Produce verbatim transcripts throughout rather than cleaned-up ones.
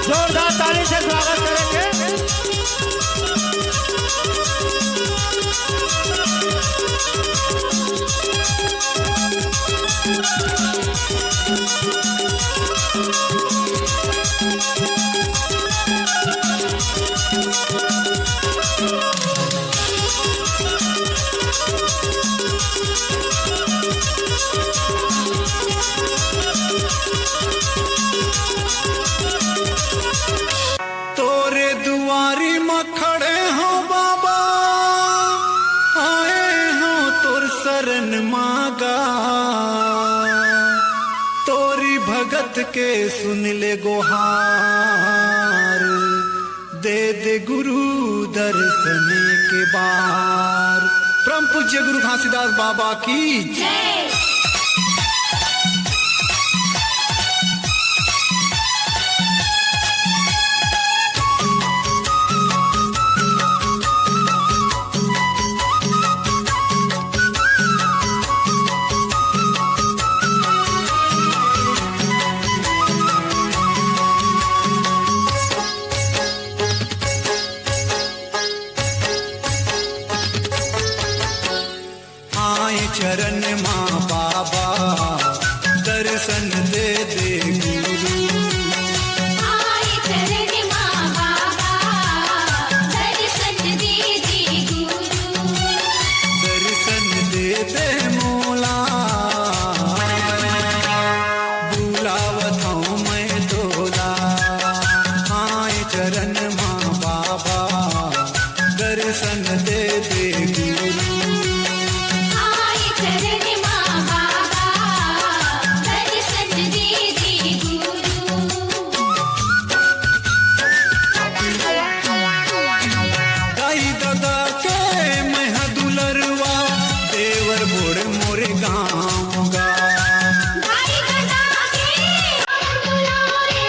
जोरदार ताली से स्वागत करेंगे। तोरे दुआरी म खड़े हो बाबा, आए हो तोर शरण मागा। तोरी भगत के सुन ले गोहार, दे दे गुरु दर्शन के बार। परम पूज्य गुरु घासीदास बाबा की जय। आए चरण मा बाबा, दर्शन दे दे गुरु। आए चरण मा बाबा, दर्शन दे दे गुरु। दर्शन दे दे मोला, बुलावत हूँ मैं तोला। आए चरण मा बाबा, दर्शन दे दे गुरु। आए चरण मा बाबा, दर्शन दे दे गुरु। दाई ददा के मैं ह दुलरवा, देवर बोड़ मोरे गाँव गा। दाई ददा के दुलारे,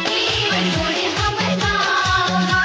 देवर बोड़ हमर गाँव गा।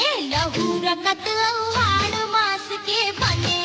ए लहू रकत अउ हाड़ मास के बने।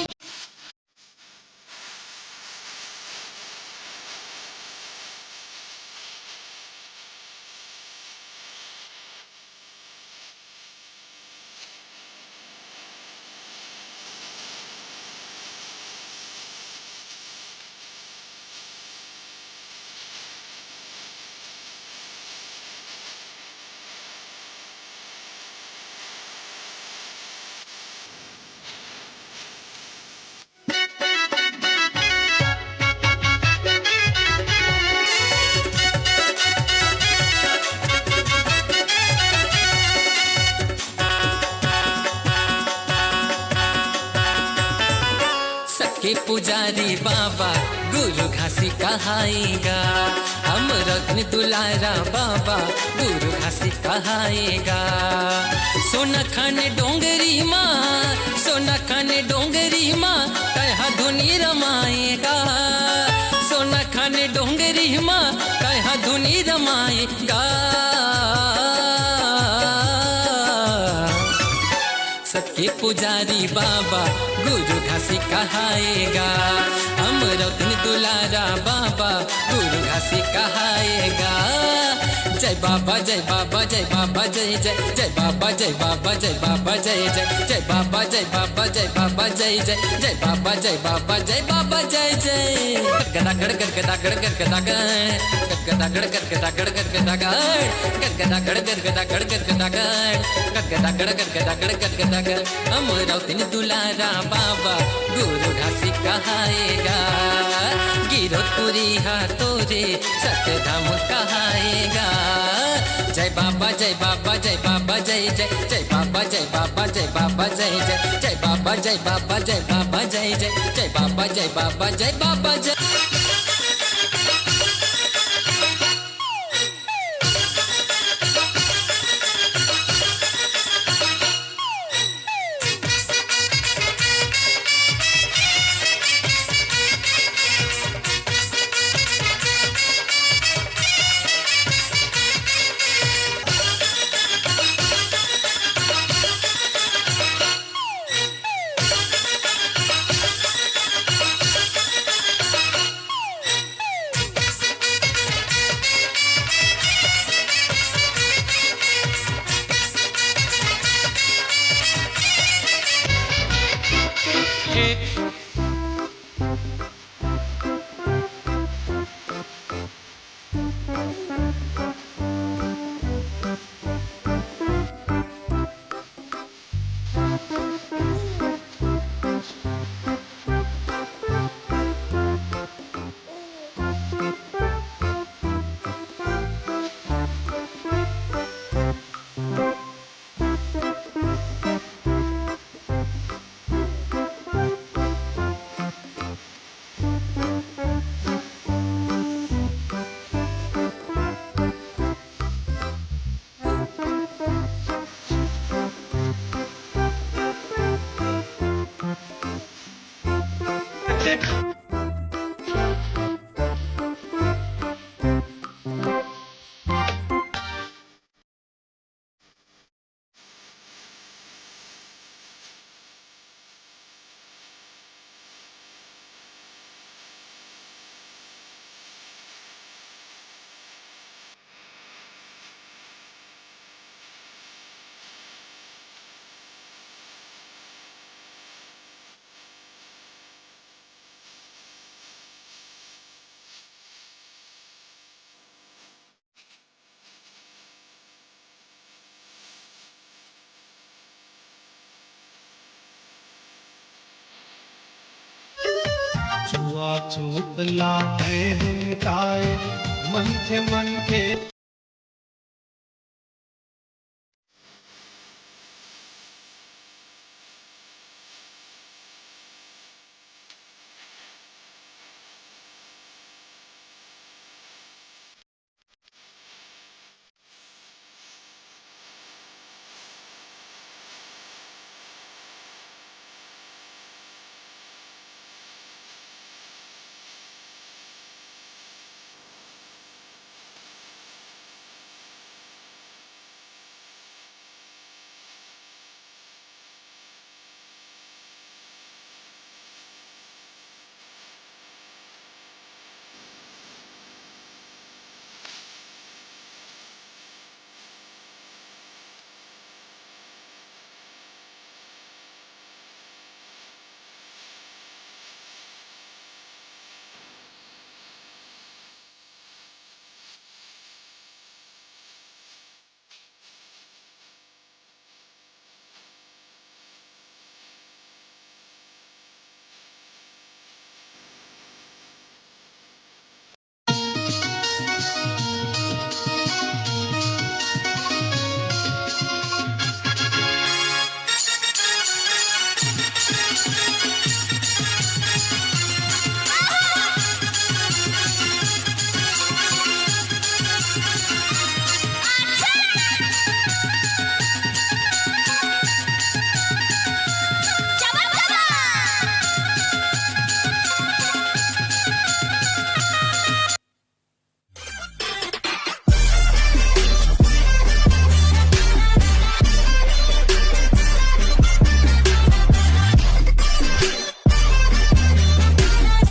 सबके पुजारी बाबा गुरु घासी कहाएगा, हम रत्न दुलारा बाबा गुरु घासी कहाएगा। सोना खान डोंगरी मा, सोना खान डोंगरी मा, तैहा धुनी रमाएगा। सोना खान डोंगरी मा, तैहा धुनी रमाएगा। सबके पुजारी बाबा गुरु घासी कहाएगा, हम रत्न दुलारा बाबा गुरु घासी कहाएगा। जय बाबा, जय बाबा, जय बाबा, जय जय। जय बाबा, जय बाबा, जय बाबा, जय जय। जय बाबा, जय बाबा, जय बाबा, जय जय। जय बाबा, जय बाबा, जय बाबा, जय जय। गदगद गदगद गदगद गदगद। गदगद गदगद गदगद गदगद। गदगद गदगद गदगद गदगद। गदगद गदगद गदगद। हमरो तीन दुलारा बाबा गुरु घासी कहाएगा। गिरोपुरी हा तोरे सतधाम कहाएगा। जय बाबा, जय बाबा, जय बाबा, जय जय। जय बाबा, जय बाबा, जय बाबा, जय जय। जय बाबा, जय बाबा, जय बाबा, जय जय। जय बाबा, जय बाबा, जय बाबा, जय। छुआछूत ला हे निताय, मनखे मन के